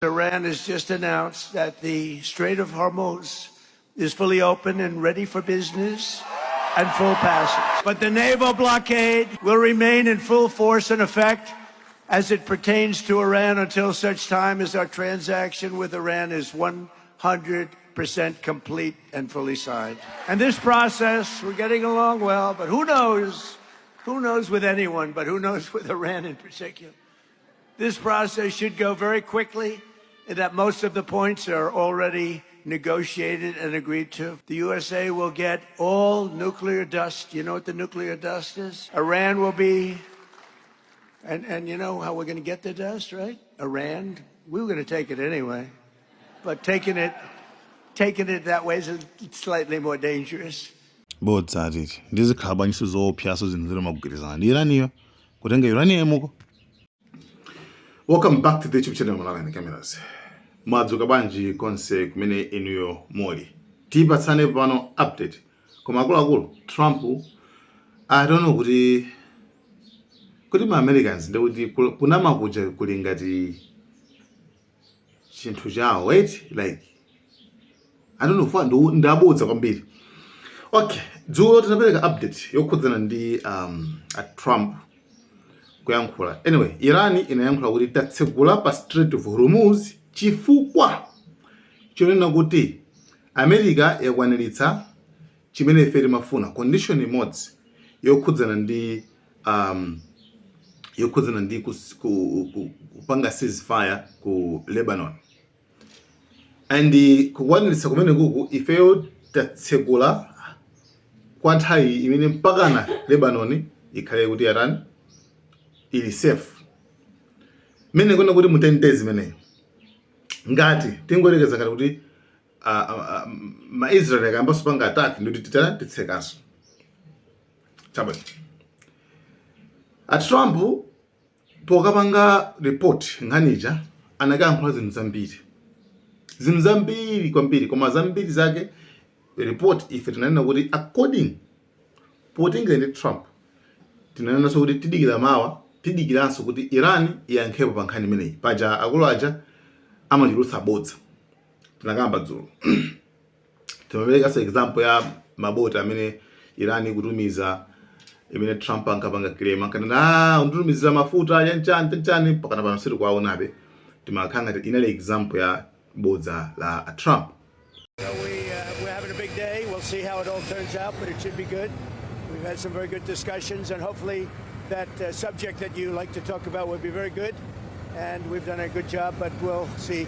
Iran has just announced that the Strait of Hormuz is fully open and ready for business and full passage. But the naval blockade will remain in full force and effect as it pertains to Iran until such time as our transaction with Iran is 100% complete and fully signed. And this process, we're getting along well, but who knows? Who knows with anyone, but who knows with Iran in particular? This process should go very quickly, and that most of the points are already negotiated and agreed to. The USA will get all nuclear dust. You know what the nuclear dust is? Iran will be, and you know how we're going to get the dust, right? Iran, we were going to take it anyway, but taking it that way is slightly more dangerous. Bodza titi ndizikhala bwanji zoopsaso zinthu zili magwirizana ndi Iraniyo kutenga uranium uko. Welcome back to the YouTube channel Malawi Cameras. Mwadzuka bwanji konse kumene inuyo muli? Tipatsane pano update, koma akuluakulu, Trump, I don't know kuti ma Americans ndikuti kunama kuja kuli ngati chinthu chawo, wait, like, I don't know, fa ndabodza kwambiri. Okay, dzulo tinapereka update yokhudzana ndi a Trump kuyankhula. Anyway, Iran inayankhula kuti tatsegula pa Strait of Hormuz chifukwa chonena kuti America yakwaniritsa chimene ife timafuna, condition imodzi yokhudzana ndi kupanga ceasefire ku Lebanon, and kukwaniritsa kumene kuku ifeyo tatsegula kwa nthawi imene mpakana Lebanon ikhale kuti yatani, ili safe, mene kuna kuti mu 10 days imeneyo, ngati tingoyerekeza ngati kuti ma-Israel akayambanso panga attack, ndikuti titana titsekanso. Chabwino, a Trump pokapanga report nkhaniija anakayankhula zinthu zambiri, zinthu zambiri kwambiri, koma zambiri zake report ife tinanena kuti according potengera ndi Trump, tinanenanso kuti tidikira mawa, tidikiranso kuti Iran iyankhepo pa nkhani imeneyi. Paja akulu aja amachulutsa bodza. Tinakamba dzulo, timaperekanso example ya maboti amene Iran ikutumiza, imene Trump ankapanga claim, ankanena, "Ah, unditumizira mafuta chanchani chanchani," pakana pano sitikuwaonabe. Timakhala ngati inali example ya bodza la Trump. So we're having a big day. We'll see how it all turns out, but it should be good. We've had some very good discussions, and hopefully that subject that you like to talk about will be very good. And we've done a good job, but we'll see.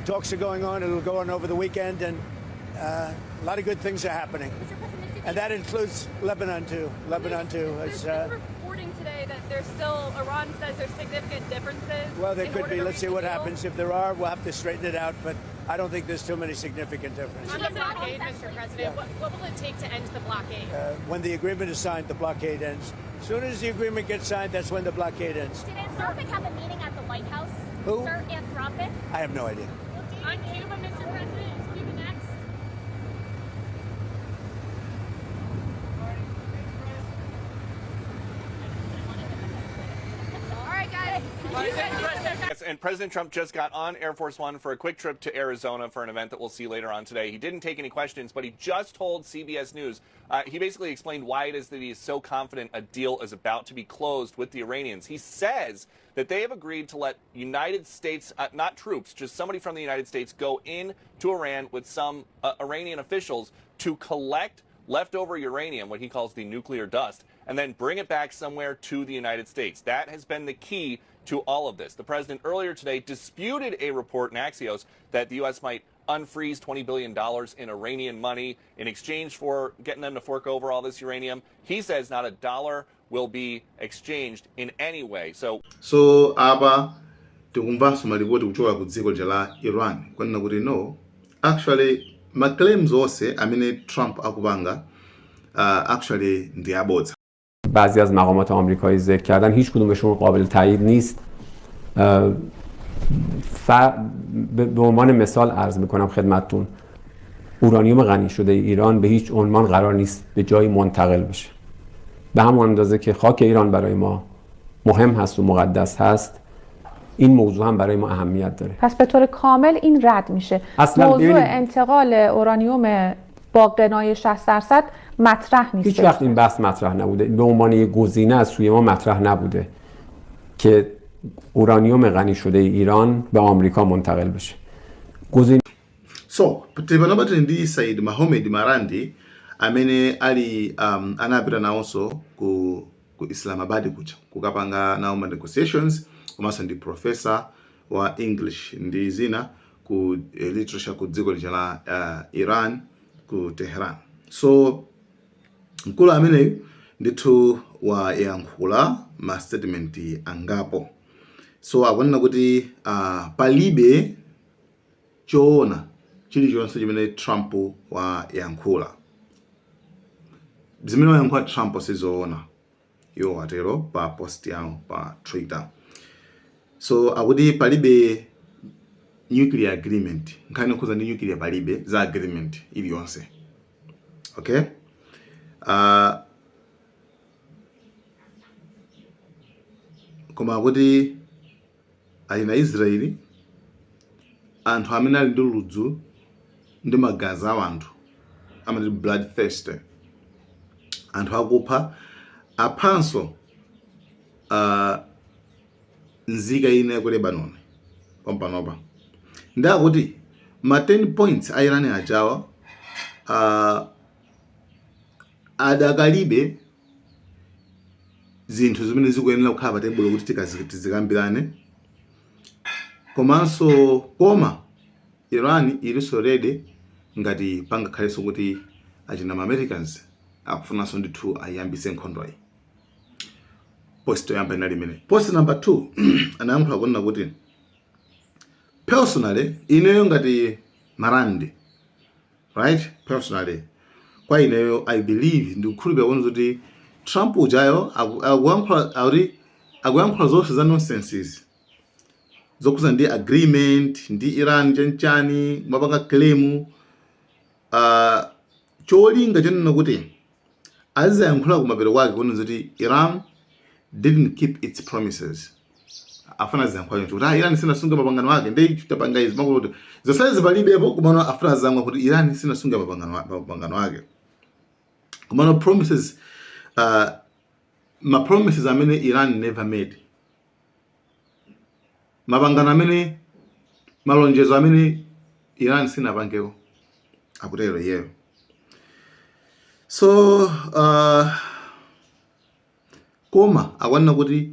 Talks are going on. It'll go on over the weekend, and a lot of good things are happening. Mr. President, did And you that includes Lebanon, too. Lebanon, too. There's It's, been reporting today that there's still, Iran says there's significant differences Well, there in could order be. To Let's reach see a what deal. Happens. If there are, we'll have to straighten it out. But I don't think there's too many significant differences. On the blockade, Mr. President, what will it take to end the blockade? When the agreement is signed, the blockade ends. As soon as the agreement gets signed, that's when the blockade ends. Did Anthropic have a meeting at the White House? Who? Sir, Anthropic? I have no idea. On Cuba, Mr. President, is Cuba next? All right, guys. You said Yes, and President Trump just got on Air Force One for a quick trip to Arizona for an event that we'll see later on today. He didn't take any questions, but he just told CBS News. He basically explained why it is that he is so confident a deal is about to be closed with the Iranians. He says that they have agreed to let United States, not troops, just somebody from the United States, go in to Iran with some Iranian officials to collect leftover uranium, what he calls the nuclear dust, and then bring it back somewhere to the United States. That has been the key to all of this. The president earlier today disputed a report in Axios that the U.S. might unfreeze $20 billion in Iranian money in exchange for getting them to fork over all this uranium. He says not a dollar will be exchanged in any way. So So apa tikumvanso malipoti kuchoka ku dziko lija la Iran kunena kuti no, actually ma claims onse amene Trump akupanga actually ndi abodza. بعضی از مقامات آمریکایی ذکر کردن، هیچ کدومشون قابل تایید نیست. ف... به عنوان مثال عرض میکنم خدمتتون، اورانیوم غنی شده ایران به هیچ عنوان قرار نیست به جایی منتقل بشه. به همون اندازه که خاک ایران برای ما مهم هست و مقدس هست. این موضوع هم برای ما اهمیت داره. پس به طور کامل این رد میشه. اصلا موضوع ببینید، انتقال اورانیوم با غنای 60% مطرح نیست. هیچ وقت این بحث مطرح نبوده، به عنوان یک گزینه از سوی ما مطرح نبوده که اورانیوم غنی شده ایران به آمریکا منتقل بشه. گزینه So panopa tili ndi Said Mohamed Marandi amene ali anapita nawonso ku Islamabad kuja kukapanga nawo ma negotiations, komanso ndi professor wa English ndi zina ku literature ku dziko lija la Iran ku Tehran. So mkulu ameneyu ndithu wayankhula ma statement angapo. So akunena kuti palibe choona chilichonse chimene Trump wayankhula. Zimene wayankhula Trump sizoona, iwo watero pa post yawo pa Twitter. So akuti palibe nuclear agreement, nkhani yokhuza ndi nuclear palibe za agreement iliyonse. Okay? Koma akuti achina Israeli, anthu amene ali ndi ludzu ndi magazi a anthu, amati bloodthirsty, anthu akupha, aphanso nzika ina ya ku Lebanon pompanopa. Ndi akuti ma 10 points a Iran ajawa adakalibe zinthu zimene zikuyenera kukhala pa tebulo kuti tizikambirane, komanso koma Iran ilinso ready ngati pangakhalenso kuti achina ma Americans akufunanso ndithu ayambise nkhondoyi. Post yoyamba inali imene. Post number 2 anayankhula kunena kuti personally ineyo ngati Marandi, right, personally kwa ineyo I believe, ndikukhulupirira kuona kuti Trump ujayo akuyankhula, akuti akuyankhula zonse za nonsenses zokhuza ndi agreement ndi Iran chanchani, mapanga claim cholinga chonena kuti aziyankhula kumapeto kwake kuona kuti Iran didn't keep its promises. Afuna aziyankhula choncho kuti Iran sinasunge mapangano ake, ndi tapanga izi makuti zonsezi palibepo, komano afuna aziyankhula kuti Iran sinasunge mapangano ake, komano promises, ma promises amene Iran never made, mapangano amene, malonjezo amene Iran sinapangeko, akutero iyeyo. So koma akuonena kuti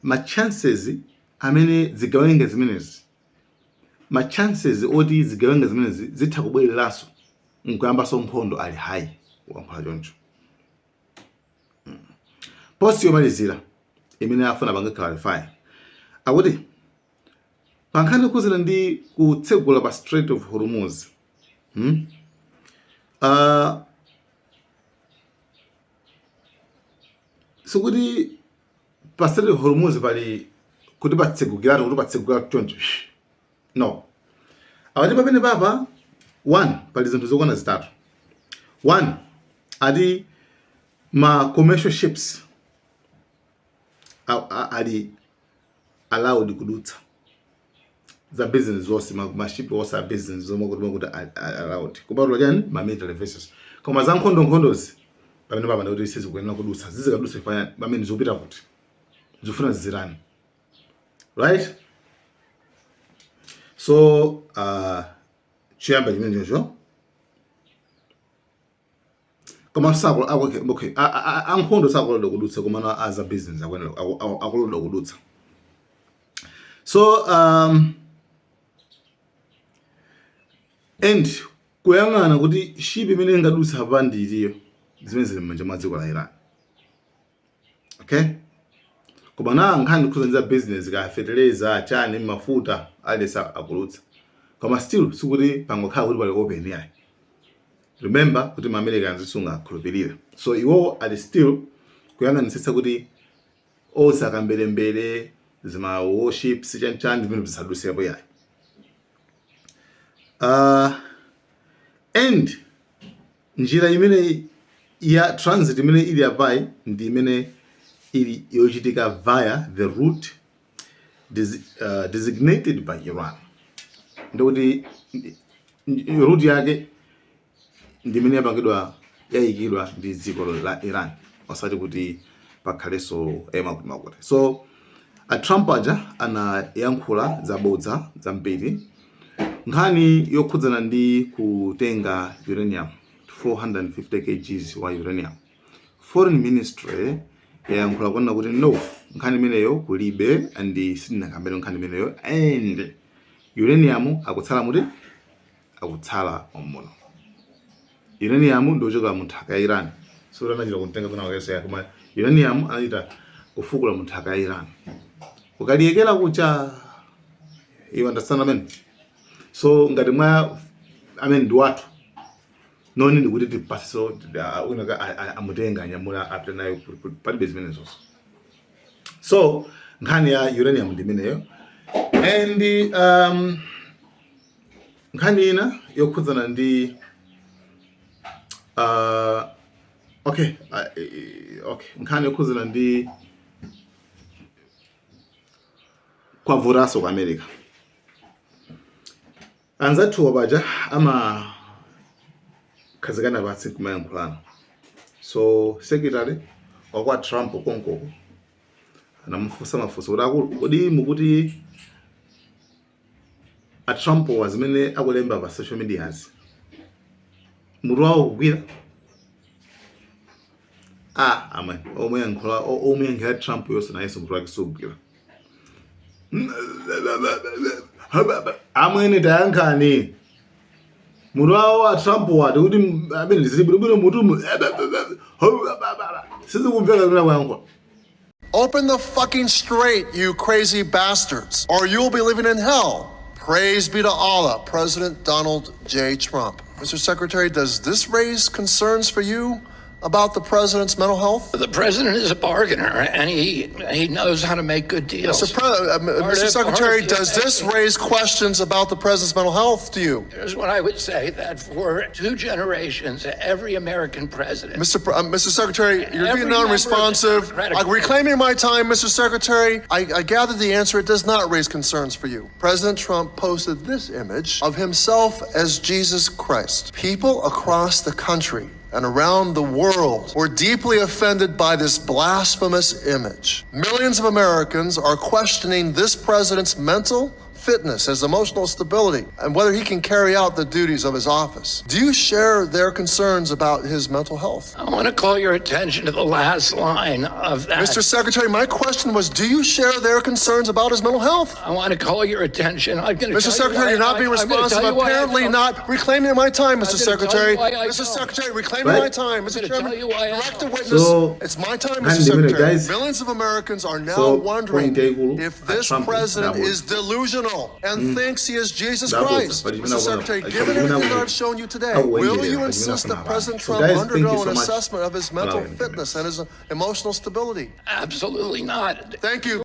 ma chances amene zigawenga zimenezi, ma chances oti zigawenga zimenezi zitha kubwereranso nkuyambanso nkhondo ali high, wayankhula choncho. Post yomalizira imene afuna pange clarify, akuti pa nkhani yokhuzana ndi kutsegula pa Strait of Hormuz, Sikuti pa Strait of Hormuz pali kuti patsegukiratu, kuti patsegukiratu choncho, no. Akuti pamene papa one pali zinthu zokwana zitatu. One, ati ma commercial ships ali allowed kudutsa, za business zonse, ma ship onse a business zomwe kuti allowed, kupatula chani, ma military vessels. Koma za nkhondo, nkhondozi pamene papa ndikuti sizikuyenera kudutsa. Zizikadutsa ifanya pamene zikupita kuti zifuna zizirani, right? So choyamba chimene chocho. Koma sako okay, ankhondo sakuloledwa kudutsa, koma as a business akuloledwa kudutsa. So and kuyang'ana kuti ship imene ingadutsa apa ndi itiyo, zimene zili m'manja mwa dziko la Iran, okay? Koma na nkhani khuza za business ka fertilizer chani mafuta alesa akulutsa, koma still sikuti pangokhala kuti pali open yayi. Remember kuti ma Americans sungakhulupirira, so iwo ali still kuyang'anitsitsa kuti onse akambelembere zima warships chanchani zimene zisadutsepo yayi. And njira imene ya transit imene ili apayi ndi imene ili yochitika via the route designated by Iran. Ndikuti route yake ndimene yapangidwa, yayikidwa ndi dziko la Iran, osati kuti pakhalenso emakuti makuti. So a Trump aja anayankhula zabodza zambiri. Nkhani yokhudzana ndi kutenga uranium, 450 kgs wa uranium, foreign ministry yayankhula kuona kuti no, nkhani imeneyo kulibe and sitinakambeno nkhani imeneyo, and uranium akutsala muti, akutsala muno. Uranium ndiochokera mu nthaka ya Iran, so anachita kumtenga kuna wakese, koma uranium anachita kufukula mu nthaka ya Iran ukaliyekera kucha. You understand? Amen. So ngati mwa amen ndi wathu noni ndikuti tipaseso wina amutenga, anyamula, apita nayo, palibe zimene zonso. So nkhani ya uranium ndi imeneyo. And nkhani ina yokhudzana ndi okay, nkhani yokhudzana ndi kwavutaso ku America, anzathuwa paja amakhazikana pansi kumayankhulana. So secretary wakwa Trump konkoko anamufunsa mafunso kuti, akulu, kodi mukuti a Trump wa zimene akulemba pa social medias mutu wawo kugwira? Ah, amwe omuyankhula, omuyankhira Trump yonse nayenso mutu wake sukugwira. Amwene, tayankhani, mutu wawo a Trump wati kuti amene zili bwinobwino mutumu sizikumveka zimene akuyankhula. Open the fucking strait, you crazy bastards, or you'll be living in hell. Praise be to Allah, President Donald J. Trump. Mr. Secretary, does this raise concerns for you about the president's mental health? The president is a bargainer, and he knows how to make good deals. Mr. Secretary, Part of does this raise questions about the president's mental health to you? Here's what I would say, that for two generations, every American president. Mr. Secretary, you're Every being member of the non-responsive. Democratic I'm reclaiming my time, Mr. Secretary. I gather the answer. It does not raise concerns for you. President Trump posted this image of himself as Jesus Christ. People across the country and around the world were deeply offended by this blasphemous image. Millions of Americans are questioning this president's mental fitness, his emotional stability, and whether he can carry out the duties of his office. Do you share their concerns about his mental health? I want to call your attention to the last line of that. Mr. Secretary, my question was, do you share their concerns about his mental health? I want to call your attention. I'm going to Mr. Secretary, you're not being responsive. Apparently not. Reclaiming my time, Mr. I'm gonna tell you Secretary. why I Mr. don't. Secretary, reclaiming Right. my time. Mr. I'm gonna Chairman, tell you why I direct the don't. witness. So, It's my time, nkhani Mr. ndi imene, Secretary. guys. Millions of Americans are now So, wondering point yaikulu, if a this Trump president ndabodza. is delusional and thinks he is Jesus Ndabodza, Christ. but Mr. Secretary, given everything that I've shown you today, will you insist that President So Trump guys, thank you undergo so an much. assessment of his mental Malawi. fitness and his emotional stability? Absolutely not. Thank you.